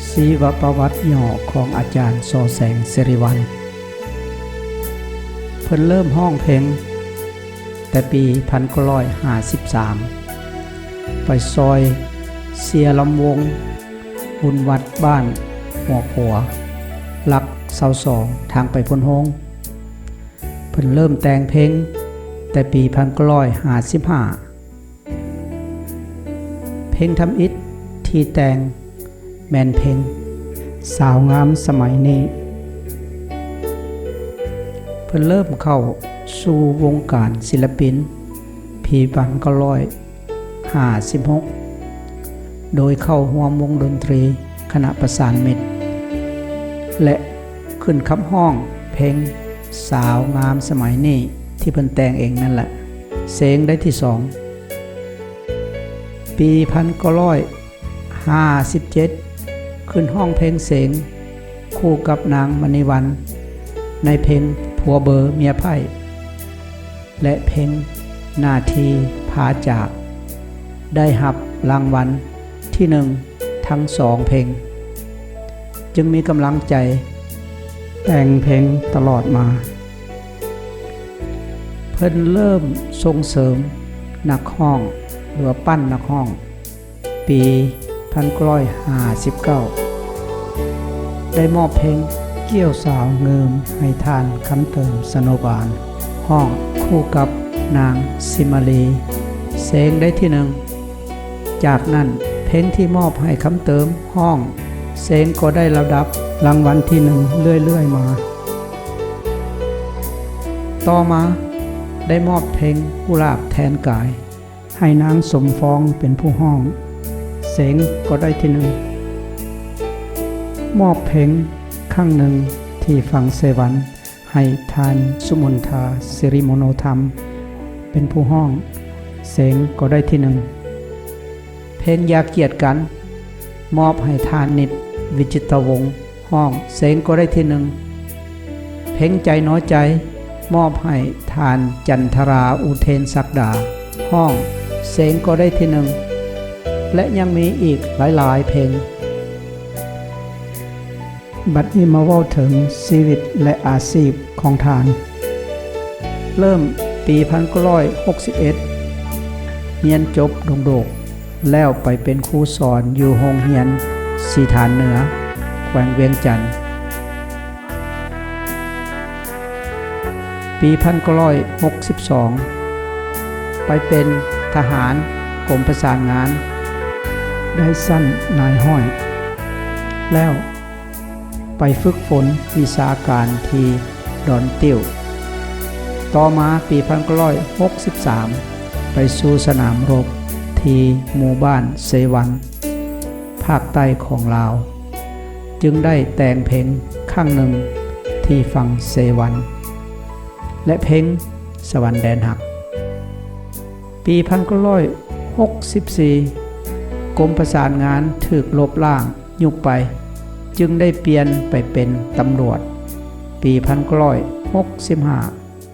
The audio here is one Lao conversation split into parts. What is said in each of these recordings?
ຊີວະປະຫວັດຫຍໍ້ຂອງອາຈານ ສໍແສງ ສິລິວັນ. ເພິ່ນເລີ່ມຮ້ອງເພງແຕ່ປີພັນເກົ້າຮ້ອຍຫ້າສິບສາມ ໄປຊ່ອຍເຊຍລຳວົງ ບຸນວັດບ້ານຫົວຂົວ ຫຼັກຊາວສອງ ທາງໄປໂພນໂຮງ. ເພິ່ນເລີ່ມແຕ່ງເພງແຕ່ປີພັນເກົ້າຮ້ອຍຫ້າສິບຫ້າ. ເພງທຳອິດທີ່ແຕ່ງແມ່ນເພງສາວງາມສະໄໝນີ້. ເພິ່ນເລີ່ມເຂົ້າສູ່ວົງການສິລະປິນປີພັນເກົ້າຮ້ອຍຫ້າສິບຫົກ ໂດຍເຂົ້າຮ່ວມວົງດົນຕີຄະນະປະສານມິດ ແລະ ຂຶ້ນຂັບຮ້ອງເພງສາວງາມສະໄໝນີ້ທີ່ເພິ່ນແຕ່ງເອງນັ້ນແຫຼະ ເສັງໄດ້ທີສອງ. ປີພັນເກົ້າຮ້ອຍຫ້າສິບເຈັດ ຂຶ້ນຮ້ອງເພງເສັງຄູ່ກັບນາງມະນີວັນ ໃນເພງຜົວເບີເມຍໃພ້ ແລະ ເພງໜ້າທີ່ພາຈາກ ໄດ້ຮັບລາງວັນທີໜຶ່ງທັງສອງເພງ ຈຶ່ງມີກຳລັງໃຈແຕ່ງເພງຕະຫຼອດມາ. ເພິ່ນເລີ່ມສົ່ງເສີມນັກຮ້ອງ ຫຼືວ່າປັ້ນນັກຮ້ອງ ປີພັນເກົ້າຮ້ອຍຫ້າສິບເກົ້າ ໄດ້ມອບເພງກ້ຽວສາວເງິມໃຫ້ທ່ານຄຳເຕີມ ຊະໂນບານ ຮ້ອງຄູ່ກັບນາງ ສິມມາລີ ເສັງໄດ້ທີໜຶ່ງ. ຈາກນັ້ນເພງທີ່ມອບໃຫ້ຄຳເຕີມຮ້ອງ ເສັງກໍໄດ້ລະດັບລາງວັນທີໜຶ່ງເລື້ອຍໆມາ. ຕໍ່ມາໄດ້ມອບເພງກຸຫຼາບແທນກາຍ ໃຫ້ນາງສົມຟອງເປັນຜູ້ຮ້ອງ ເສັງກໍໄດ້ທີໜຶ່ງ. ມອບເພງຄັ້ງໜຶ່ງທີ່ຝັ່ງເຊວັນ ໃຫ້ທ່ານສຸມົນທາ ສິລິມະໂນທຳ ເປັນຜູ້ຮ້ອງ ເສັງກໍໄດ້ທີໜຶ່ງ. ເພງຢ່າກຽດກັນ ມອບໃຫ້ທ່ານນິດ ວິຈິດຕະວົງ ຮ້ອງ ເສັງກໍໄດ້ທີໜຶ່ງ. ເພງໃຈໜໍໃຈ ມອບໃຫ້ທ່ານຈັນທະລາ ອຸເທນສັກດາ ຮ້ອງ ເສັງກໍໄດ້ທີໜຶ່ງ ແລະ ຍັງມີອີກຫຼາຍໆເພງ. ບັດນີ້ມາເວົ້າເຖິງຊີວິດ ແລະ ອາຊີບຂອງທ່ານ. ເລີ່ມປີພັນເກົ້າຮ້ອຍຫົກສິບເອັດ ຮຽນຈົບດົງໂດກ ແລ້ວໄປເປັນຄູສອນຢູ່ໂຮງຮຽນສີຖານເໜືອ ແຂວງວຽງຈັນ. ປີພັນເກົ້າຮ້ອຍຫົກສິບສອງ ໄປເປັນທະຫານກົມປະສານງານ ໄດ້ຊັ້ນນາຍຮ້ອຍ ແລ້ວໄປຝຶກຝົນວິຊາການທີ່ດອນຕິ້ວ. ຕໍ່ມາປີພັນເກົ້າຮ້ອຍຫົກສິບສາມ ໄປສູ່ສະໜາມລົບທີ່ໝູ່ບ້ານເຊວັນ ພາກໃຕ້ຂອງລາວ ຈຶ່ງໄດ້ແຕ່ງເພງຄັ້ງໜຶ່ງທີ່ຝັ່ງເຊວັນ ແລະ ເພງສະຫວັນແດນຮັກ. ປີພັນເກົ້າຮ້ອຍຫົກສິບສີ່ ກົມປະສານງານຖືກລົບລ້າງ ຍຸບໄປ ຈຶ່ງໄດ້ປ່ຽນໄປເປັນຕຳຫຼວດ. ປີພັນເກົ້າຮ້ອຍຫົກສິບຫ້າ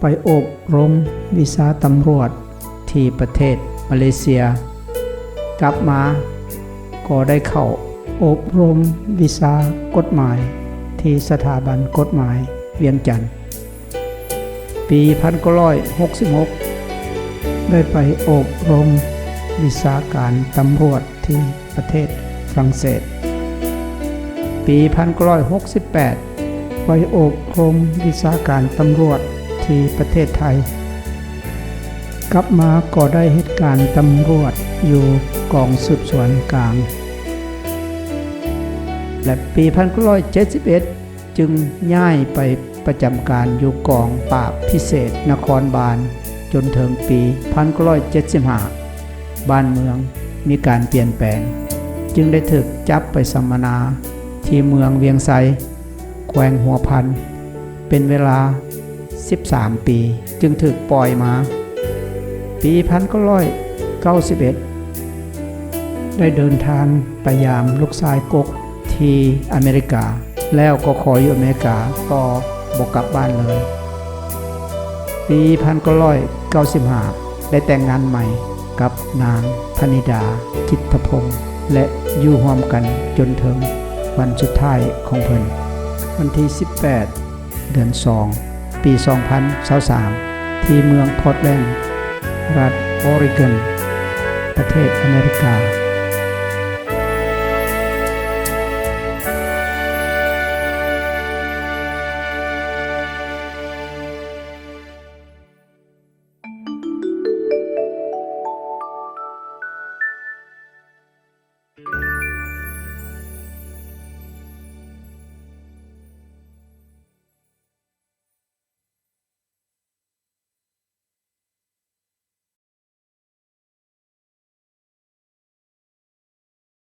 ໄປອົບຮົມວິຊາຕຳຫຼວດທີ່ປະເທດມາເລເຊຍ, ກັບມາກໍໄດ້ເຂົ້າອົບຮົມວິຊາກົດໝາຍທີ່ສະຖາບັນກົດໝາຍວຽງຈັນ. ປີພັນເກົ້າຮ້ອຍຫົກສິບຫົກ ໄດ້ໄປອົບຮົມວິຊາການຕຳຫຼວດທີ່ປະເທດຝຣັ່ງເສດ. ປີພັນເກົ້າຮ້ອຍຫົກສິບແປດ ໄປອົບຮົມວິຊາການຕຳຫຼວດທີ່ປະເທດໄທ. ກັບມາກໍໄດ້ເຮັດການຕຳຫຼວດຢູ່ກອງສືບສວນກາງ ແລະ ປີພັນເກົ້າຮ້ອຍເຈັດສິບເອັດ ຈຶ່ງຍ້າຍໄປປະຈຳການຢູ່ກອງປາບພິເສດນະຄອນບານ ຈົນເຖິງປີພັນເກົ້າຮ້ອຍເຈັດສິບຫ້າ ບ້ານເມືອງມີການປ່ຽນແປງ, ຈຶ່ງໄດ້ຖືກຈັບໄປສຳມະນາທີ່ເມືອງວຽງໄຊ, ແຂວງຫົວພັນ ເປັນເວລາສິບສາມປີ ຈຶ່ງຖືກປ່ອຍມາ. ປີພັນເກົ້າຮ້ອຍເກົ້າສິບເອັດ ໄດ້ເດີນທາງໄປຢາມລູກຊາຍກົກທີ່ອາເມລິກາ ແລ້ວກໍຂໍຢູ່ອາເມລິກາຕໍ່ ບໍ່ກັບບ້ານເລີຍ. ປີພັນເກົ້າຮ້ອຍເກົ້າສິບຫ້າ ໄດ້ແຕ່ງງານໃໝ່ກັບນາງ ພະນິດາ ຈິດຕະພົງ ແລະ ຢູ່ຮ່ວມກັນຈົນເຖິງວັນສຸດທ້າຍຂອງເພິ່ນ. ວັນທີສິບແປດ ເດືອນສອງ ປີສອງພັນຊາວສາມ ທີ່ເມືອງພອດແລນ ລັດອອຣິກອນ ປະເທດອາເມລິກາ.